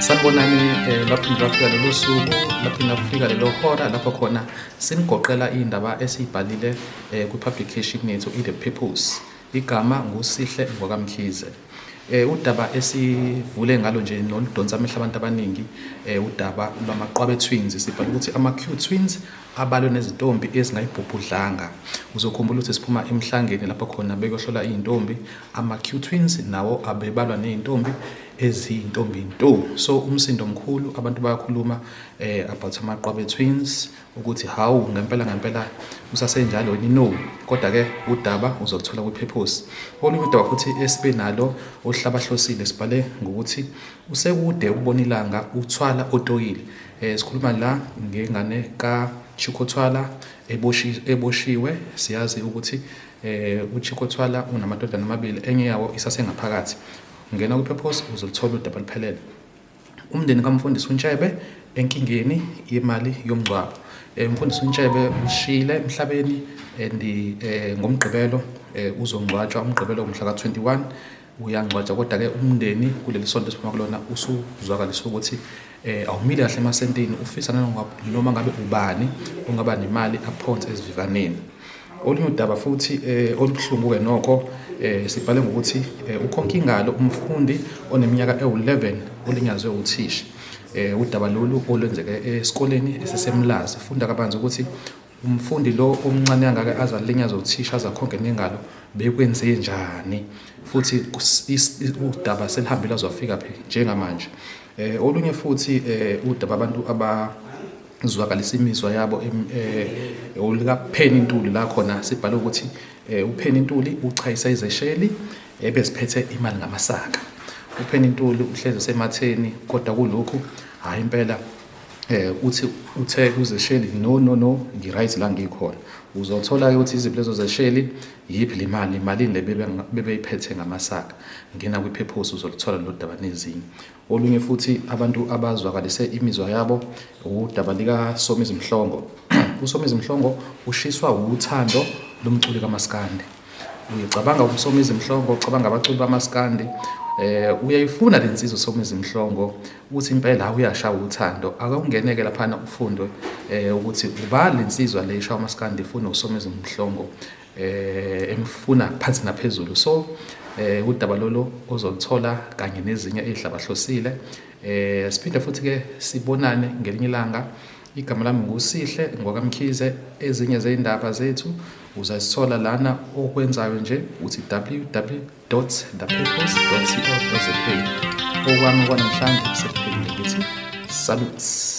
Sanibonani lapho lafika lolo suku, lapho lafika lelo hora lapho khona sinigoqela iy'ndaba esiy'bhalile kwi-publication yethu i-The Purpose. Igama nguSihle ngwakaMkhize. Udaba esivule ngalo nje noludonsa amehlo abantu abaningi udaba lwamaQwabe Twins. Sibhala ukuthi ama-Q Twins abalwe nezintombi ezingayibhubhudlanga. Uzokhumbula ukuthi siphuma emhlangeni lapho khona beyohlola iy'ntombi, ama-Q Twins nawo abebalwa ney'ntombi eziyintombi nto. So umsindo mkhulu, abantu bayakhuluma about amaQwabe Twins ukuthi hawu, ngempela ngempela usasenjalo yini? No, kodwa-ke udaba uzoluthola kwi-Purpose. Olunye udaba futhi esibe nalo oluhlabahlosile, sibhale ngokuthi usekude ukubona ilanga uThwala otoyile. Sikhuluma la ngengane kaChicco Thwala eboshiwe. Siyazi ukuthi uChicco Thwala unamadodana amabili, enye yawo isasengaphakathi. Ngena kwi-Purpose uzoluthola udaba luphelele. Umndeni kamfundisi uNtshebe enkingeni yemali yomngcwabo. Umfundisi uNtshebe ushiyile emhlabeni and ngoMgqibelo uzongcwatshwa, uMgqibelo umhla ka-21 uyangcwatshwa. Kodwa-ke umndeni kuleli sonto esiphuma kulona usuzwakalisa ukuthi awumile kahle emasentini, ufisa noma ngabe ubani ongaba nemali aphonse esivivaneni. Olunye udaba futhi olubuhlungu-ke nokho, sibhale ngokuthi uKhonkingalo umfundi oneminyaka ewu-11 olinyazwe uthisha. Udaba lolu olwenzeke esikoleni esiseMlazi. Funda kabanzi ukuthi umfundi lo omncane kangaka aze alinyazwe uthisha, aze akhonke nengalo, bekwenze njani, futhi udaba selihambile lwaze phi njengamanje. Olunye futhi udaba abantu abazwakalisa imizwa yabo olukaPenny Ntuli, la khona sibhale ukuthi uPenny Ntuli uchayisa izesheli ebeziphethe imali ngamasaka. UPenny Ntuli uhlezi esematheni, kodwa kulokhu hhayi impela, uthi uthe kuzesheli, "No, no, no, ngi-right la ngikhona." Uzothola-ke ukuthi iziphi lezo zesheli, yiphi le mali, imalini le bebeyiphethe ngamasaka. Ngena kwi-Purpose uzoluthola lolu daba nezinye. Olunye futhi abantu abazwakalise imizwa yabo udaba likaSomizi Mhlongo. USomizi Mhlongo ushiswa uthando lomculi kaMaskandi. Uyicabanga uSomizi Mhlongo, ucabanga abaculi bamaskandi, uyayifuna le nsizwa uSomizi Mhlongo, uthi impela uyashaya uthando. Ake ungeneke laphana ufundwe ukuthi uba le nsizwa le ishaya umaskandi ifuna uSomizi Mhlongo, emfuna phansi naphezulu. So udaba lolo ozoluthola kanye nezinye ezihlabahlosile. Siphinde futhi ke sibonane ngelinye ilanga. Igama lami nguSihle ngwakaMkhize. Ezinye zey'ndaba zethu uzazithola lana. Okwenzayo nje uthi www.thepurpose.co.za. Okwami kwanamhlanje sekuphelile, ngithi salute.